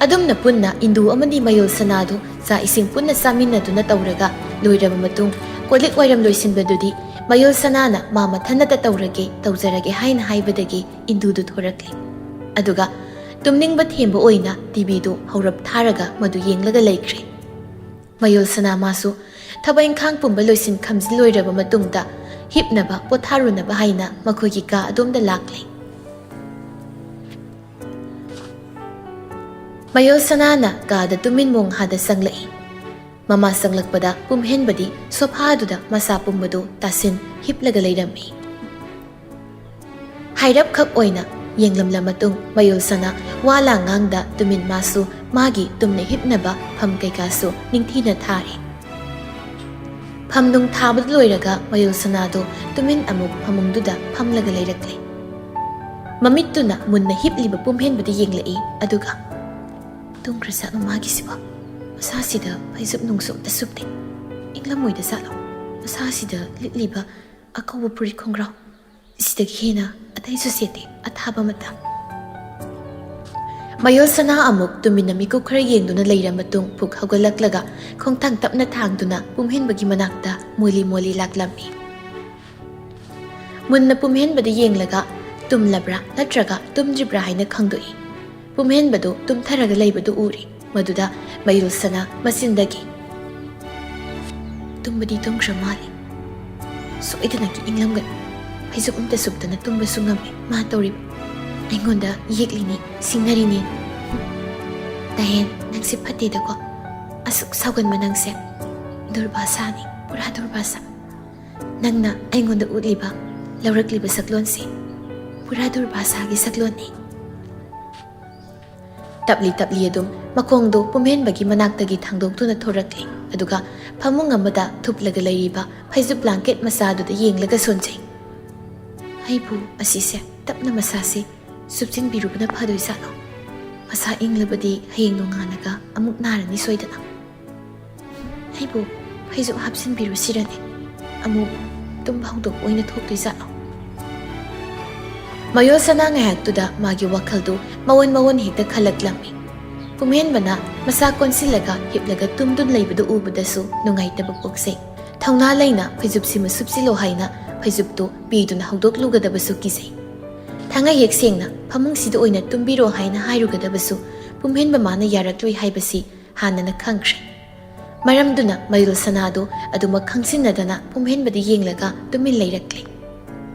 ꯑꯗꯨꯝꯅ ꯄꯨꯟꯅ ꯏꯟꯗꯨ ꯑꯃꯗꯤ ꯃꯌꯣꯜ ꯁꯅꯥꯗꯨ ꯆꯥꯛ ꯏꯁꯤꯡ ꯄꯨꯟꯅ ꯆꯥꯃꯤꯟꯅꯗꯨꯅ ꯇꯧꯔꯒ ꯂꯣꯏꯔꯕ ꯃꯇꯨꯡ, ꯀꯣꯜꯂꯤꯛ ꯋꯥꯏꯔꯝ ꯂꯣꯏꯁꯤꯟꯕꯗꯨꯗꯤ ꯃꯌꯣꯜ ꯁꯅꯥꯅ ꯃꯥ ꯃꯊꯟꯅꯇ ꯇꯧꯔꯒꯦ, ꯇꯧꯖꯔꯒꯦ ꯍꯥꯏꯅ ꯍꯥꯏꯕꯗꯒꯤ ꯏꯟꯗꯨꯗꯨ ꯊꯣꯔꯛꯂꯦ꯫ ꯑꯗꯨꯒ ꯇꯨꯝꯅꯤꯡꯕ ꯊꯦꯝꯕ ꯑꯣꯏꯅ ꯇꯤꯚꯤꯗꯨ ꯍꯧꯔꯞ ꯊꯥꯔꯒ ꯃꯗꯨ ꯌꯦꯡꯂꯒ ꯂꯩꯈ꯭ꯔꯦ꯫ ꯃꯌꯣꯜ ꯁꯅꯥ ꯃꯥꯁꯨ ꯊꯕꯛ ꯏꯪꯈꯥꯡ ꯄꯨꯝꯕ ꯂꯣꯏꯁꯤꯟ ꯈꯝꯖꯤꯟ ꯂꯣꯏꯔꯕ ꯃꯇꯨꯡꯗ ꯍꯤꯞꯅꯕ, ꯄꯣꯊꯥꯔꯨꯅꯕ ꯍꯥꯏꯅ ꯃꯈꯣꯏꯒꯤ ꯀꯥ ꯑꯗꯣꯝꯗ ꯂꯥꯛꯂꯦ꯫ ꯃꯌꯣꯜ ꯁꯅꯥꯅ ꯀꯥꯗ ꯇꯨꯃꯤꯟ ꯃꯣꯡꯍꯥꯗ ꯆꯪꯂꯛꯏ꯫ ꯃꯃꯥ ꯆꯪꯂꯛꯄꯗ ꯄꯨꯝꯍꯦꯟꯕꯗꯤ ꯁꯣꯐꯥꯗꯨꯗ ꯃꯁꯥ ꯄꯨꯝꯕꯗꯨ ꯇꯥꯁꯤꯟ ꯍꯤꯞꯂꯒ ꯂꯩꯔꯝꯃꯤ꯫ ꯍꯥꯏꯔꯞꯈꯛ ꯑꯣꯏꯅ ꯌꯦꯡꯂꯝꯂ ꯃꯇꯨꯡ ꯃꯌꯣꯜ ꯁꯅꯥ ꯋꯥ ꯂꯥꯡ ꯉꯥꯡꯗ ꯇꯨꯃꯤꯟ ꯃꯥꯁꯨ ꯃꯥꯒꯤ ꯇꯨꯝꯅ ꯍꯤꯞꯅꯕ ꯐꯝ ꯀꯩꯀꯥꯁꯨ ꯅꯤꯡꯊꯤꯅ ꯊꯥꯔꯦ꯫ ꯐꯝ ꯅꯨꯡ ꯊꯥꯕꯗ ꯂꯣꯏꯔꯒ ꯃꯌꯣꯜ ꯁꯅꯥꯗꯣ ꯇꯨꯃꯤꯟ ꯑꯃꯨꯛ ꯐꯃꯨꯡꯗꯨꯗ ꯐꯝꯂꯒ ꯂꯩꯔꯛꯂꯦ꯫ ꯃꯃꯤꯠꯇꯨꯅ ꯃꯨꯟꯅ ꯍꯤꯞꯂꯤꯕ ꯄꯨꯝꯍꯦꯟꯕꯗ ꯌꯦꯡꯂꯛꯏ, ꯑꯗꯨꯒ, "ꯇꯨꯝꯈ꯭ꯔꯖꯥꯠꯂꯣ ꯃꯥꯒꯤꯁꯤꯕꯣ? ꯃꯁꯥꯁꯤꯗ ꯐꯩꯖꯨꯞ ꯅꯨꯡꯁꯨ ꯑꯝꯇ ꯁꯨꯞꯇꯦ꯫ ꯏꯪꯂꯝꯃꯣꯏꯗ ꯖꯥꯠꯂꯣ? ꯃꯁꯥꯁꯤꯗ ꯂꯤꯠꯂꯤꯕ ꯑꯀꯧꯕ ꯐꯨꯔꯤꯠ ꯈꯣꯡꯒ꯭ꯔꯥꯎ ꯁꯤꯗꯒꯤ ꯍꯦꯟꯅ ꯑꯇꯩꯁꯨ ꯁꯦꯠꯇꯦ, ꯑꯊꯥꯕ ꯑꯃꯠꯇ꯫" ꯃꯌꯣꯜ ꯁꯅꯥ ꯑꯃꯨꯛ ꯇꯨꯃꯤꯟꯅ ꯃꯤꯀꯨꯞ ꯈꯔ ꯌꯦꯡꯗꯨꯅ ꯂꯩꯔ ꯃꯇꯨꯡ ꯄꯨꯛ ꯍꯧꯒꯠꯂꯛꯂꯒ ꯈꯣꯡꯊꯥꯡ ꯇꯞꯅ ꯊꯥꯡꯗꯨꯅ ꯄꯨꯝꯍꯦꯟꯕꯒꯤ ꯃꯅꯥꯛꯇ ꯃꯣꯂꯤ ꯃꯣꯂꯤ ꯂꯥꯛꯂꯝꯃꯤ꯫ ꯃꯨꯟꯅ ꯄꯨꯝꯍꯦꯟꯕꯗ ꯌꯦꯡꯂꯒ ꯇꯨꯝꯂꯕ꯭ꯔꯥ ꯅꯠꯇ꯭ꯔꯒ ꯇꯨꯝꯗ꯭ꯔꯤꯕ꯭ꯔꯥ ꯍꯥꯏꯅ ꯈꯪꯗꯣꯛꯏ꯫ ꯄꯨꯝꯍꯦꯟꯕꯗꯨ ꯇꯨꯝꯊꯔꯒ ꯂꯩꯕꯗꯨ ꯎꯔꯤ꯫ ꯃꯗꯨꯗ ꯃꯌꯣꯜ ꯁꯅꯥ ꯃꯆꯤꯟꯗꯒꯤ, "ꯇꯨꯝꯕꯗꯤ ꯇꯨꯝꯈ꯭ꯔ ꯃꯥꯜꯂꯦ꯫ ꯁꯣꯏꯗꯅꯒꯤ ꯏꯪꯂꯝꯒꯅꯤ꯫ ꯐꯩꯖꯨꯞ ꯑꯝꯇ ꯁꯨꯞꯇꯅ ꯇꯨꯝꯕꯁꯨ ꯉꯝꯃꯦ꯫ ꯃꯥ ꯇꯧꯔꯤꯕ ꯑꯩꯉꯣꯟꯗ ꯌꯦꯛꯂꯤꯅꯤ, ꯁꯤꯡꯅꯔꯤꯅꯤ꯫ ꯇꯍꯦꯟ, ꯅꯪꯁꯦ ꯐꯠꯇꯦꯗꯀꯣ꯫ ꯑꯁꯨꯛ ꯁꯥꯎꯒꯟꯕ ꯅꯪꯁꯦ ꯗꯨꯔꯕꯥꯁꯥꯅꯤ, ꯄꯨꯔꯥ ꯗꯨꯔꯕꯥꯁꯥ꯫ ꯅꯪꯅ ꯑꯩꯉꯣꯟꯗ ꯎꯠꯂꯤꯕ, ꯂꯧꯔꯛꯂꯤꯕ ꯁꯛꯂꯣꯟꯁꯤ ꯄꯨꯔꯥ ꯗꯨꯔꯕꯥꯁꯥꯒꯤ ꯁꯛꯂꯣꯟꯅꯤ꯫ ꯇꯞꯂꯤ ꯇꯞꯂꯤ ꯑꯗꯨꯝ ꯃꯈꯣꯡꯗꯨ ꯄꯨꯝꯍꯦꯟꯕꯒꯤ ꯃꯅꯥꯛꯇꯒꯤ ꯊꯥꯡꯗꯣꯛꯇꯨꯅ ꯊꯣꯔꯛꯂꯤ꯫ ꯑꯗꯨꯒ ꯐꯃꯨꯡ ꯑꯃꯗ ꯊꯨꯞꯂꯒ ꯂꯩꯔꯤꯕ ꯐꯩꯖꯨꯞ ꯕ꯭ꯂꯥꯡꯀꯦꯠ ꯃꯆꯥꯗꯨꯗ ꯌꯦꯡꯂꯒ ꯁꯣꯟꯖꯩ꯫ ꯑꯩꯕꯨ ꯑꯁꯤꯁꯦ ꯇꯞꯅ ꯃꯁꯥꯁꯦ ꯁꯨꯞꯆꯤꯟꯕꯤꯔꯨꯕꯅ ꯐꯗꯣꯏꯖꯥꯠꯂꯣ? ꯃꯁꯥ ꯏꯪꯂꯕꯗꯤ ꯍꯌꯦꯡ ꯅꯣꯡꯉꯥꯜꯂꯒ ꯑꯃꯨꯛ ꯅꯥꯔꯅꯤ ꯁꯣꯏꯗꯅ꯫ ꯑꯩꯕꯨ ꯐꯩꯖꯨꯞ ꯍꯥꯞꯆꯤꯟꯕꯤꯔꯨꯁꯤꯔꯅꯦ? ꯑꯃꯨꯛ ꯇꯨꯝꯕ ꯍꯧꯗꯣꯛꯄ ꯑꯣꯏꯅ ꯊꯣꯛꯇꯣꯏꯖꯥꯠꯂꯣ? ꯃꯌꯣꯜ ꯁꯅꯥ ꯉꯥꯏꯍꯥꯛꯇꯨꯗ ꯃꯥꯒꯤ ꯋꯥꯈꯜꯗꯨ ꯃꯑꯣꯟ ꯃꯑꯣꯟ ꯍꯦꯛꯇ ꯈꯜꯂꯛꯂꯝꯃꯤ꯫ ꯄꯨꯝꯍꯦꯟꯕꯅ ꯃꯁꯥ ꯀꯣꯟꯁꯤꯜꯂꯒ ꯍꯤꯞꯂꯒ ꯇꯨꯝꯗꯨꯅ ꯂꯩꯕꯗꯨ ꯎꯕꯗꯁꯨ ꯅꯨꯡꯉꯥꯏꯇꯕ ꯄꯣꯛꯆꯩ꯫ ꯊꯧꯅꯥ ꯂꯩꯅ ꯐꯩꯖꯨꯞꯁꯤꯃ ꯁꯨꯞꯆꯤꯜꯂꯣ ꯍꯥꯏꯅ ꯐꯩꯖꯨꯞꯇꯨ ꯄꯤꯗꯨꯅ ꯍꯧꯗꯣꯛꯂꯨꯒꯗꯕꯁꯨ ꯀꯤꯖꯩ꯫ ꯊꯥꯡꯉꯩ ꯍꯦꯛ ꯁꯦꯡꯅ ꯐꯃꯨꯡꯁꯤꯗ ꯑꯣꯏꯅ ꯇꯨꯝꯕꯤꯔꯣ ꯍꯥꯏꯅ ꯍꯥꯏꯔꯨꯒꯗꯕꯁꯨ ꯄꯨꯝꯍꯦꯟꯕ ꯃꯥꯅ ꯌꯥꯔꯛꯂꯣꯏ ꯍꯥꯏꯕꯁꯤ ꯍꯥꯟꯅꯅ ꯈꯪꯈ꯭ꯔꯦ꯫ ꯃꯔꯝꯗꯨꯅ ꯃꯌꯣꯜ ꯁꯅꯥꯗꯨ ꯑꯗꯨꯃꯛ ꯈꯪꯁꯤꯟꯅꯗꯅ ꯄꯨꯝꯍꯦꯟꯕꯗ ꯌꯦꯡꯂꯒ ꯇꯨꯃꯤꯟ ꯂꯩꯔꯛꯂꯦ꯫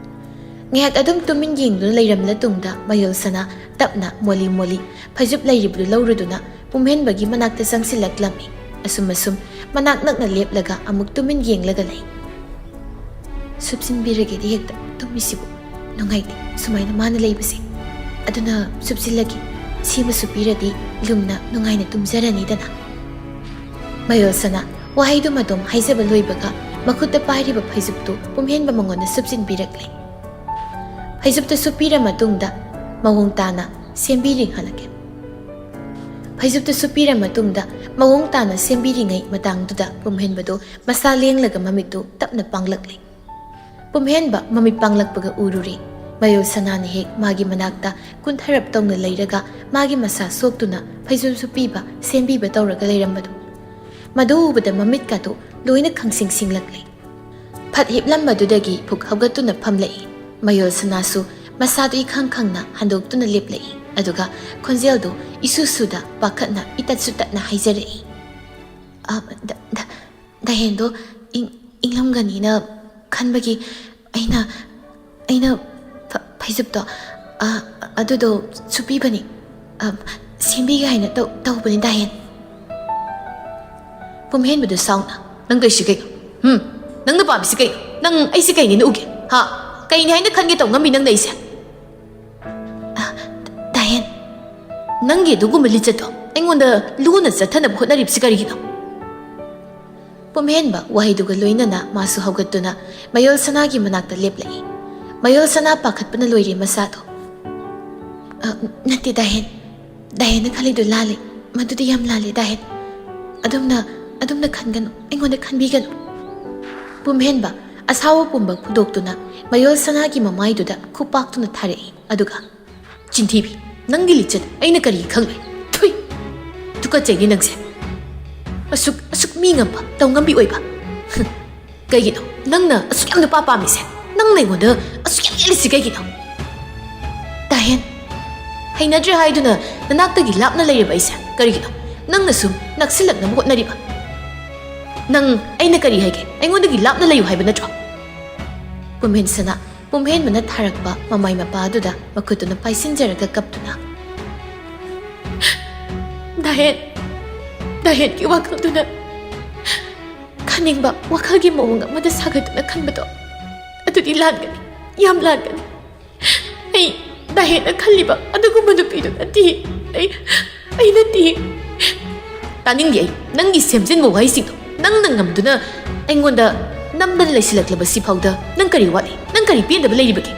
ꯉꯥꯏꯍꯥꯛ ꯑꯗꯨꯝ ꯇꯨꯃꯤꯟ ꯌꯦꯡꯗꯨꯅ ꯂꯩꯔꯝꯂ ꯇꯨꯡꯗ ꯃꯌꯣꯜ ꯁꯅꯥ ꯇꯞꯅ ꯃꯣꯂꯤ ꯃꯣꯂꯤ ꯐꯩꯖꯨꯞ ꯂꯩꯔꯤꯕꯗꯨ ꯂꯧꯔꯨꯗꯨꯅ ꯄꯨꯝꯍꯦꯟꯕꯒꯤ ꯃꯅꯥꯛꯇ ꯆꯪꯁꯤꯜꯂꯛꯂꯝꯃꯤ꯫ ꯑꯁꯨꯝ ꯑꯁꯨꯝ ꯃꯅꯥꯛ ꯅꯛꯅ ꯂꯦꯞꯂꯒ ꯑꯃꯨꯛ ꯇꯨꯃꯤꯟ ꯌꯦꯡꯂꯒ ꯂꯩ꯫ ꯁꯨꯞꯆꯤꯟꯕꯤꯔꯒꯦꯗꯤ ꯍꯦꯛꯇ ꯇꯨꯝꯃꯤꯁꯤꯕꯨ꯫ ꯅꯨꯡꯉꯥꯏꯇꯦ ꯁꯨꯃꯥꯏꯅ ꯃꯥꯅ ꯂꯩꯕꯁꯦ꯫ ꯑꯗꯨꯅ ꯁꯨꯞꯆꯤꯜꯂꯒꯦ꯫ ꯁꯤꯃ ꯁꯨꯞꯄꯤꯔꯗꯤ ꯂꯨꯝꯅ ꯅꯨꯡꯉꯥꯏꯅ ꯇꯨꯝꯖꯔꯅꯤꯗꯅ꯫ ꯃꯌꯣꯜ ꯁꯅꯥ ꯋꯥꯍꯩꯗꯨꯃꯗꯨꯝ ꯍꯥꯏꯖꯕ ꯂꯣꯏꯕꯒ ꯃꯈꯨꯠꯇ ꯄꯥꯏꯔꯤꯕ ꯐꯩꯖꯨꯞꯇꯨ ꯄꯨꯝꯍꯦꯟꯕ ꯃꯉꯣꯟꯗ ꯁꯨꯞꯆꯤꯟꯕꯤꯔꯛꯂꯦ꯫ ꯐꯩꯖꯨꯞꯇꯨ ꯁꯨꯞꯄꯤꯔ ꯃꯇꯨꯡꯗ ꯃꯑꯣꯡ ꯇꯥꯅ ꯁꯦꯝꯕꯤꯔꯤ ꯍꯜꯂꯛꯀꯦ꯫ ꯐꯩꯖꯨꯞꯇꯨ ꯁꯨꯞꯄꯤꯔ ꯃꯇꯨꯡꯗ ꯃꯑꯣꯡ ꯇꯥꯅ ꯁꯦꯝꯕꯤꯔꯤꯉꯩ ꯃꯇꯥꯡꯗꯨꯗ ꯄꯨꯝꯍꯦꯟꯕꯗꯨ ꯃꯁꯥ ꯂꯦꯡꯂꯒ ꯃꯃꯤꯠꯇꯨ ꯇꯞꯅ ꯄꯥꯡꯂꯛꯂꯦ꯫ ꯄꯨꯝꯍꯦꯟꯕ ꯃꯃꯤꯠ ꯄꯥꯡꯂꯛꯄꯒ ꯎꯔꯨꯔꯦ꯫ ꯃꯌꯣꯜ ꯁꯅꯥꯅ ꯍꯦꯛ ꯃꯥꯒꯤ ꯃꯅꯥꯛꯇ ꯀꯨꯟꯊꯔꯞ ꯇꯧꯅ ꯂꯩꯔꯒ ꯃꯥꯒꯤ ꯃꯁꯥ ꯁꯣꯛꯇꯨꯅ ꯐꯩꯖꯨꯞ ꯁꯨꯞꯄꯤꯕ, ꯁꯦꯝꯕꯤꯕ ꯇꯧꯔꯒ ꯂꯩꯔꯝꯕꯗꯨ꯫ ꯃꯗꯨ ꯎꯕꯗ ꯃꯃꯤꯠꯀꯥꯗꯨ ꯂꯣꯏꯅ ꯈꯪꯁꯤꯡ ꯁꯤꯡꯂꯛꯂꯦ꯫ ꯐꯠ ꯍꯤꯞꯂꯝꯕꯗꯨꯗꯒꯤ ꯐꯨꯛ ꯍꯧꯒꯠꯇꯨꯅ ꯐꯝꯂꯛꯏ꯫ ꯃꯌꯣꯜ ꯁꯅꯥꯁꯨ ꯃꯁꯥꯗꯨ ꯏꯈꯪ ꯈꯪꯅ ꯍꯟꯗꯣꯛꯇꯨꯅ ꯂꯦꯞꯂꯛꯏ꯫ ꯑꯗꯨꯒ ꯈꯣꯟꯖꯦꯜꯗꯨ ꯏꯁꯨ ꯁꯨꯗ ꯄꯥꯈꯠꯅ ꯏꯇꯠꯁꯨ ꯇꯠꯅ ꯍꯥꯏꯖꯔꯛꯏ꯫ "ꯑ, ꯗ-, ꯗ-, ꯗꯥꯍꯦꯟꯗꯣ ꯏꯪ-, ꯏꯪꯂꯝꯒꯅꯤꯅ ꯈꯟꯕꯒꯤ ꯑꯩꯅ, ꯑꯩꯅ ꯐ-, ꯐꯩꯖꯨꯞꯇꯣ, ꯑ, ꯑꯗꯨꯗꯣ ꯁꯨꯞꯄꯤꯕꯅꯤ꯫ ꯑ, ꯁꯦꯝꯕꯤꯒꯦ ꯍꯥꯏꯅ ꯇꯧ-, ꯇꯧꯕꯅꯤ ꯗꯥꯍꯦꯟ꯫" ꯄꯨꯝꯍꯦꯟꯕꯗꯨ ꯁꯥꯎꯅ, "ꯅꯪ ꯇꯧꯏꯁꯤ ꯀꯩꯅꯣ? ꯍꯨꯝ? ꯅꯪꯅ ꯄꯥꯝꯃꯤꯁꯤ ꯀꯩꯅꯣ? ꯅꯪ ꯑꯩꯁꯤ ꯀꯩꯅꯦꯅ ꯎꯒꯦ? ꯍꯥ? ꯀꯩꯅꯦ ꯍꯥꯏꯅ ꯈꯟꯒꯦ ꯇꯧ ꯉꯝꯃꯤ ꯅꯪꯅ ꯑꯩꯁꯦ?" "ꯅꯪꯒꯤ ꯑꯗꯨꯒꯨꯝꯕ ꯂꯤꯆꯠꯇꯣ ꯑꯩꯉꯣꯟꯗ ꯂꯨꯅ ꯆꯠꯊꯅꯕ ꯍꯣꯠꯅꯔꯤꯕꯁꯤ ꯀꯔꯤꯒꯤꯅꯣ?" ꯄꯨꯝꯍꯦꯟꯕ ꯋꯥꯍꯩꯗꯨꯒ ꯂꯣꯏꯅꯅ ꯃꯥꯁꯨ ꯍꯧꯒꯠꯇꯨꯅ ꯃꯌꯣꯜ ꯁꯅꯥꯒꯤ ꯃꯅꯥꯛꯇ ꯂꯦꯞꯂꯛꯏ꯫ ꯃꯌꯣꯜ ꯁꯅꯥ ꯄꯥꯈꯠꯄꯅ ꯂꯣꯏꯔꯦ ꯃꯁꯥꯗꯣ꯫ "ꯑ, ꯅꯠꯇꯦ ꯗꯥꯍꯦꯟ, ꯗꯥꯍꯦꯟꯅ ꯈꯜꯂꯤꯗꯨ ꯂꯥꯜꯂꯦ꯫ ꯃꯗꯨꯗꯤ ꯌꯥꯝ ꯂꯥꯜꯂꯦ ꯗꯥꯍꯦꯟ꯫ ꯑꯗꯨꯝꯅ, ꯑꯗꯨꯝꯅ ꯈꯟꯒꯅꯨ, ꯑꯩꯉꯣꯟꯗ ꯈꯟꯕꯤꯒꯅꯨ꯫" ꯄꯨꯝꯍꯦꯟꯕ ꯑꯁꯥꯎꯕ ꯄꯨꯝꯕ ꯐꯨꯗꯣꯛꯇꯨꯅ ꯃꯌꯣꯜ ꯁꯅꯥꯒꯤ ꯃꯃꯥꯏꯗꯨꯗ ꯈꯨꯄꯥꯛꯇꯨꯅ ꯊꯥꯔꯛꯏ꯫ ꯑꯗꯨꯒ, "ꯆꯤꯟꯊꯤꯕꯤ, ꯅꯪꯒꯤ ꯂꯤꯆꯠ ꯑꯩꯅ ꯀꯔꯤ ꯈꯪꯂꯣꯏ? ꯊꯨꯏ! ꯇꯨꯀꯠꯆꯩꯅꯦ ꯅꯪꯁꯦ꯫ ꯑꯁꯨꯛ, ꯑꯁꯨꯛ ꯃꯤ ꯉꯝꯕ, ꯇꯧ ꯉꯝꯕꯤ ꯑꯣꯏꯕ꯫ ꯍꯨꯝ, ꯀꯩꯒꯤꯅꯣ ꯅꯪꯅ ꯑꯁꯨꯛ ꯌꯥꯝ ꯅꯨꯄꯥ ꯄꯥꯝꯃꯤꯁꯦ? ꯅꯪꯅ ꯑꯩꯉꯣꯟꯗ ꯑꯁꯨꯛ ꯌꯥꯝ ꯌꯦꯠꯂꯤꯁꯤ ꯀꯩꯒꯤꯅꯣ?" "ꯗꯥꯍꯦꯟ, ꯍꯩꯅꯗ꯭ꯔꯦ ꯍꯥꯏꯗꯨꯅ ꯅꯅꯥꯛꯇꯒꯤ ꯂꯥꯞꯅ ꯂꯩꯔꯤꯕ ꯑꯩꯁꯦ ꯀꯔꯤꯒꯤꯅꯣ? ꯅꯪꯅ ꯁꯨꯝ ꯅꯛꯁꯤꯜꯂꯛꯅꯕ ꯍꯣꯠꯅꯔꯤꯕ꯫ ꯅꯪ ꯑꯩꯅ ꯀꯔꯤ ꯍꯥꯏꯒꯦ? ꯑꯩꯉꯣꯟꯗꯒꯤ ꯂꯥꯞꯅ ꯂꯩꯌꯨ ꯍꯥꯏꯕ ꯅꯠꯇ꯭ꯔꯣ?" ꯄꯨꯝꯍꯦꯟ ꯁꯅꯥ ꯄꯨꯝꯍꯦꯟꯕꯅ ꯊꯥꯔꯛꯄ ꯃꯃꯥꯏ ꯃꯄꯥꯗꯨꯗ ꯃꯈꯨꯠꯇꯨꯅ ꯄꯥꯏꯁꯤꯟꯖꯔꯒ ꯀꯞꯇꯨꯅ, "ꯗꯥꯍꯦꯟ, ꯗꯥꯍꯦꯟꯒꯤ ꯋꯥꯈꯜꯗꯨꯅ ꯈꯟꯅꯤꯡꯕ ꯋꯥꯈꯜꯒꯤ ꯃꯑꯣꯡ ꯑꯃꯗ ꯁꯥꯒꯠꯇꯨꯅ ꯈꯟꯕꯗꯣ, ꯑꯗꯨꯗꯤ ꯂꯥꯟꯒꯅꯤ, ꯌꯥꯝ ꯂꯥꯟꯒꯅꯤ꯫ ꯑꯩ ꯗꯥꯍꯦꯟꯅ ꯈꯜꯂꯤꯕ ꯑꯗꯨꯒꯨꯝꯕ ꯅꯨꯄꯤꯗꯨ ꯅꯠꯇꯦ꯫ ꯑꯩ, ꯑꯩ ꯅꯠꯇꯦ꯫" "ꯇꯥꯅꯤꯡꯗꯦ ꯑꯩ ꯅꯪꯒꯤ ꯁꯦꯝꯖꯤꯟꯕ ꯋꯥꯍꯩꯁꯤꯡꯗꯣ꯫ ꯅꯪꯅ ꯉꯝꯗꯨꯅ ꯑꯩꯉꯣꯟꯗ ꯅꯝꯗꯅ ꯂꯩꯁꯤꯜꯂꯛꯂꯕ ꯁꯤꯐꯥꯎꯗ ꯅꯪ ꯀꯔꯤ ꯋꯥꯠꯂꯤ? ꯅꯪ ꯀꯔꯤ ꯄꯦꯟꯗꯕ ꯂꯩꯔꯤꯕꯒꯦ?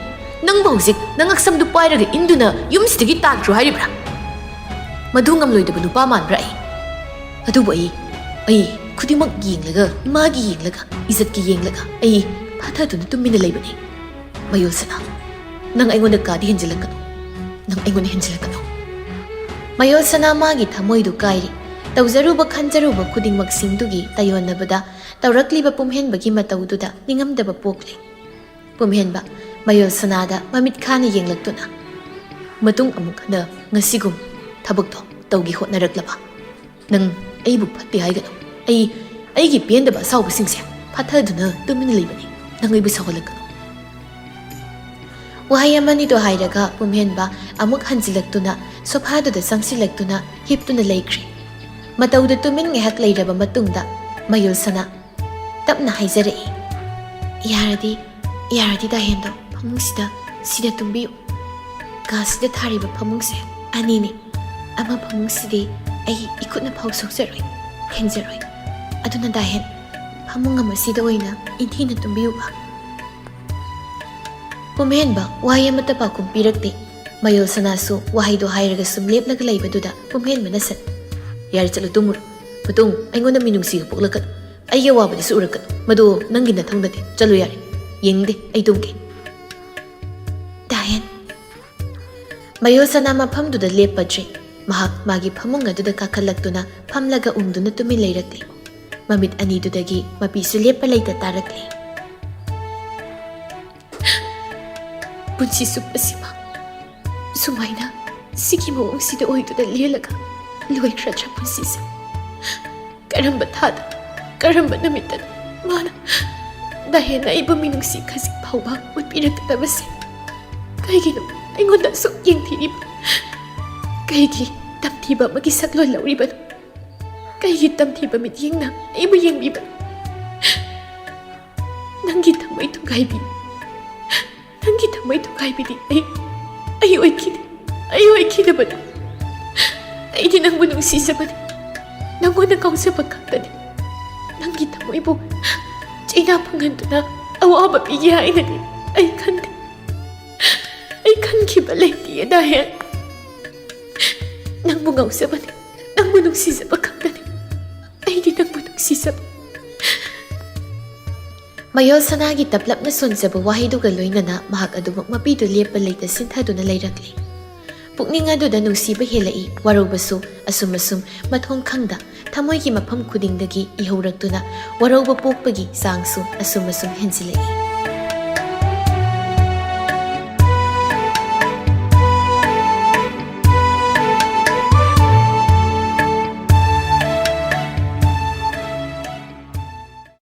ꯅꯪꯕꯨ ꯍꯧꯖꯤꯛ ꯅꯉꯛꯁꯝꯗꯨ ꯄꯥꯏꯔꯒ ꯏꯟꯗꯨꯅ ꯌꯨꯝꯁꯤꯗꯒꯤ ꯇꯥꯟꯈ꯭ꯔꯣ ꯍꯥꯏꯔꯤꯕ꯭ꯔꯥ? ꯃꯗꯨ ꯉꯝꯂꯣꯏꯗꯕ ꯅꯨꯄꯥ ꯃꯥꯟꯕ꯭ꯔꯥ ꯑꯩ? ꯑꯗꯨꯕꯨ ꯑꯩ, ꯑꯩ ꯈꯨꯗꯤꯡꯃꯛ ꯌꯦꯡꯂꯒ, ꯏꯃꯥꯒꯤ ꯌꯦꯡꯂꯒ, ꯏꯖꯠꯀꯤ ꯌꯦꯡꯂꯒ ꯑꯩ ꯐꯥꯊꯗꯨꯅ ꯇꯨꯃꯤꯟꯅ ꯂꯩꯕꯅꯤ꯫ ꯃꯌꯣꯜ ꯁꯅꯥ, ꯅꯪ ꯑꯩꯉꯣꯟꯗ ꯀꯥꯗꯤ ꯍꯦꯟꯖꯤꯜꯂꯛꯀꯅꯨ꯫ ꯅꯪ ꯑꯩꯉꯣꯟꯗ ꯍꯦꯟꯖꯤꯜꯂꯛꯀꯅꯨ꯫" ꯃꯌꯣꯜ ꯁꯅꯥ ꯃꯥꯒꯤ ꯊꯃꯣꯏꯗꯨ ꯀꯥꯏꯔꯤ꯫ ꯇꯧꯖꯔꯨꯕ ꯈꯟꯖꯔꯨꯕ ꯈꯨꯗꯤꯡꯃꯛꯁꯤꯡꯗꯨꯒꯤ ꯇꯥꯏꯌꯣꯟꯅꯕꯗ ꯇꯧꯔꯛꯂꯤꯕ ꯄꯨꯝꯍꯦꯟꯕꯒꯤ ꯃꯇꯧꯗꯨꯗ ꯅꯤꯡꯉꯝꯗꯕ ꯄꯣꯛꯂꯦ꯫ ꯄꯨꯝꯍꯦꯟꯕ ꯃꯌꯣꯜ ꯁꯅꯥꯗ ꯃꯃꯤꯠ ꯈꯥꯅ ꯌꯦꯡꯂꯛꯇꯨꯅ, "ꯃꯇꯨꯡ ꯑꯃꯨꯛ ꯍꯟꯅ ꯉꯁꯤꯒꯨꯝ ꯊꯕꯛꯇꯣ ꯇꯧꯒꯦ ꯍꯣꯠꯅꯔꯛꯂꯕ? ꯅꯪ ꯑꯩꯕꯨ ꯐꯠꯇꯦ ꯍꯥꯏꯒꯅꯨ꯫ ꯑꯩ, ꯑꯩꯒꯤ ꯄꯦꯟꯗꯕ ꯑꯁꯥꯎꯕꯁꯤꯡꯁꯦ ꯐꯥꯊꯗꯨꯅ ꯇꯨꯃꯤꯟꯅ ꯂꯩꯕꯅꯤ꯫ ꯅꯪ ꯑꯩꯕꯨ ꯁꯥꯎꯍꯜꯂꯛꯀꯅꯨ꯫" ꯋꯥꯍꯩ ꯑꯃꯅꯤꯗꯣ ꯍꯥꯏꯔꯒ ꯄꯨꯝꯍꯦꯟꯕ ꯑꯃꯨꯛ ꯍꯟꯖꯤꯜꯂꯛꯇꯨꯅ ꯁꯣꯐꯥꯗꯨꯗ ꯆꯪꯁꯤꯜꯂꯛꯇꯨꯅ ꯍꯤꯞꯇꯨꯅ ꯂꯩꯈ꯭ꯔꯦ꯫ ꯃꯇꯧꯗ ꯇꯨꯃꯤꯟ ꯉꯥꯏꯍꯥꯛ ꯂꯩꯔꯕ ꯃꯇꯨꯡꯗ ꯃꯌꯣꯜ ꯁꯅꯥ ꯇꯞꯅ ꯍꯥꯏꯖꯔꯛꯏ, "ꯌꯥꯔꯗꯤ, ꯌꯥꯔꯗꯤ ꯗꯥꯍꯦꯟꯗꯣ ꯐꯃꯨꯡꯁꯤꯗ, ꯁꯤꯗ ꯇꯨꯝꯕꯤꯌꯨ꯫ ꯀꯥꯁꯤꯗ ꯊꯥꯔꯤꯕ ꯐꯃꯨꯡꯁꯦ ꯑꯅꯤꯅꯤ꯫ ꯑꯃ ꯐꯃꯨꯡꯁꯤꯗꯤ ꯑꯩ ꯏꯈꯨꯠꯅ ꯐꯥꯎ ꯁꯣꯛꯆꯔꯣꯏ, ꯊꯦꯡꯖꯔꯣꯏ꯫ ꯑꯗꯨꯅ ꯗꯥꯍꯦꯟ, ꯐꯃꯨꯡ ꯑꯃꯁꯤꯗ ꯑꯣꯏꯅ ꯏꯟꯊꯤꯅ ꯇꯨꯝꯕꯤꯌꯨꯕ꯫ ꯄꯨꯝꯍꯦꯟꯕ ꯋꯥꯍꯩ ꯑꯃꯠꯇ ꯄꯥꯎꯈꯨꯝ ꯄꯤꯔꯛꯇꯦ꯫ ꯃꯌꯣꯜ ꯁꯅꯥꯁꯨ ꯋꯥꯍꯩꯗꯣ ꯍꯥꯏꯔꯒ ꯁꯨꯝ ꯂꯦꯞꯂꯒ ꯂꯩꯕꯗꯨꯗ ꯄꯨꯝꯍꯦꯟꯕꯅ ꯁꯠ, "ꯌꯥꯔꯦ, ꯆꯠꯂꯨ ꯇꯨꯝꯃꯨꯔꯣ꯫ ꯃꯇꯨꯡ ꯑꯩꯉꯣꯟꯗ ꯃꯤꯅꯨꯡꯁꯤꯒ ꯄꯣꯛꯂꯛꯀꯅꯨ꯫ ꯑꯩꯒꯤ ꯑꯋꯥꯕꯗꯁꯨ ꯎꯔꯛꯀꯅꯨ꯫ ꯃꯗꯨ ꯅꯪꯒꯤ ꯅꯊꯧ ꯅꯠꯇꯦ꯫ ꯆꯠꯂꯨ ꯌꯥꯔꯦ꯫ ꯌꯦꯡꯅꯤꯡꯗꯦ꯫ ꯑꯩ ꯇꯨꯝꯒꯦ꯫" ꯗꯥꯍꯦꯟ꯫ ꯃꯌꯣꯜ ꯁꯅꯥ ꯃꯐꯝꯗꯨꯗ ꯂꯦꯞꯄꯗ꯭ꯔꯤ꯫ ꯃꯍꯥꯛ ꯃꯥꯒꯤ ꯐꯃꯨꯡ ꯑꯗꯨꯗ ꯀꯥꯈꯠꯂꯛꯇꯨꯅ ꯐꯝꯂꯒ ꯎꯪꯗꯨꯅ ꯇꯨꯃꯤꯟ ꯂꯩꯔꯛꯂꯤ꯫ ꯃꯃꯤꯠ ꯑꯅꯤꯗꯨꯗꯒꯤ ꯃꯄꯤꯁꯨ ꯂꯦꯞꯄ ꯂꯩꯇ ꯇꯥꯔꯛꯂꯤ꯫ ꯄꯨꯟꯁꯤ ꯆꯨꯞꯄꯁꯤꯃ ꯁꯨꯃꯥꯏꯅ ꯁꯤꯒꯤ ꯃꯑꯣꯡꯁꯤꯗ ꯑꯣꯏꯗꯨꯅ ꯂꯦꯜꯂꯒ ꯂꯣꯏꯈ꯭ꯔꯗ꯭ꯔꯥ ꯄꯨꯟꯁꯤꯁꯦ? ꯀꯔꯝꯕ ꯊꯥꯗ, ꯀꯔꯝꯕ ꯅꯨꯃꯤꯠꯇꯅꯣ ꯃꯥꯅ ꯗꯥꯍꯦꯟꯅ ꯑꯩꯕꯨ ꯃꯤꯅꯨꯡꯁꯤ ꯈꯖꯤꯛ ꯐꯥꯎꯕ ꯎꯠꯄꯤꯔꯛꯀꯗꯕꯁꯦ? ꯀꯩꯒꯤꯅꯣ ꯑꯩꯉꯣꯟꯗ ꯑꯁꯨꯛ ꯌꯦꯡꯊꯤꯔꯤꯕ? ꯀꯩꯒꯤ ꯇꯝꯊꯤꯕ ꯑꯃꯒꯤ ꯁꯛꯂꯣꯟ ꯂꯧꯔꯤꯕꯅꯣ? ꯀꯩꯒꯤ ꯇꯝꯊꯤꯕ ꯃꯤꯠꯌꯦꯡꯅ ꯑꯩꯕꯨ ꯌꯦꯡꯕꯤꯕꯅꯣ? ꯅꯪꯒꯤ ꯊꯃꯣꯏ ꯊꯨꯒꯥꯏꯕꯤ, ꯅꯪꯒꯤ ꯊꯃꯣꯏ ꯊꯨꯒꯥꯏꯕꯤꯗꯤ ꯑꯩ, ꯑꯩ ꯑꯣꯏꯈꯤꯗꯦ, ꯑꯩ ꯑꯣꯏꯈꯤꯗꯕꯅꯤ꯫ ꯑꯩꯗꯤ ꯅꯪꯕꯨ ꯅꯨꯡꯁꯤꯖꯕꯅꯤ, ꯅꯪꯉꯣꯟꯗ ꯉꯥꯎꯖꯕ ꯈꯛꯇꯅꯤ꯫ ꯅꯪꯒꯤ ꯊꯃꯣꯏꯕꯨ ꯆꯩꯅꯥ ꯐꯪꯍꯟꯗꯨꯅ ꯑꯋꯥꯕ ꯄꯤꯒꯦ ꯍꯥꯏꯅꯗꯤ ꯑꯩ ꯈꯟꯗꯦ꯫ ꯑꯩ ꯈꯟꯈꯤꯕ ꯂꯩꯇꯤꯌꯦ ꯗꯥꯍꯦꯟ꯫ ꯅꯪꯕꯨ ꯉꯥꯎꯖꯕꯅꯤ, ꯅꯪꯕꯨ ꯅꯨꯡꯁꯤꯖꯕ ꯈꯛꯇꯅꯤ꯫ ꯑꯩꯗꯤ ꯅꯪꯕꯨ ꯅꯨꯡꯁꯤꯖꯕ꯫ ꯃꯌꯣꯜ ꯁꯅꯥꯒꯤ ꯇꯞꯂꯞꯅ ꯁꯣꯟꯖꯕ ꯋꯥꯍꯩꯗꯨꯒ ꯂꯣꯏꯅꯅ ꯃꯍꯥꯛ ꯑꯗꯨꯃꯛ ꯃꯄꯤꯗꯨ ꯂꯦꯞꯄ ꯂꯩꯇ ꯁꯤꯟꯊꯗꯨꯅ ꯂꯩꯔꯛꯂꯤ꯫ ꯄꯨꯛꯅꯤꯡ ꯑꯗꯨꯗ ꯅꯨꯡꯁꯤꯕ ꯍꯦꯜꯂꯛꯏ, ꯋꯥꯔꯧꯕꯁꯨ ꯑꯁꯨꯝ ꯑꯁꯨꯝ ꯃꯊꯣꯡ ꯈꯪꯗ ꯊꯃꯣꯏꯒꯤ ꯃꯐꯝ ꯈꯨꯗꯤꯡꯗꯒꯤ ꯏꯍꯧꯔꯛꯇꯨꯅ ꯋꯥꯔꯧꯕ ꯄꯣꯛꯄꯒꯤ ꯆꯥꯡꯁꯨ ꯑꯁꯨꯝ ꯑꯁꯨꯝ ꯍꯦꯟꯖꯤꯜꯂꯛꯏ꯫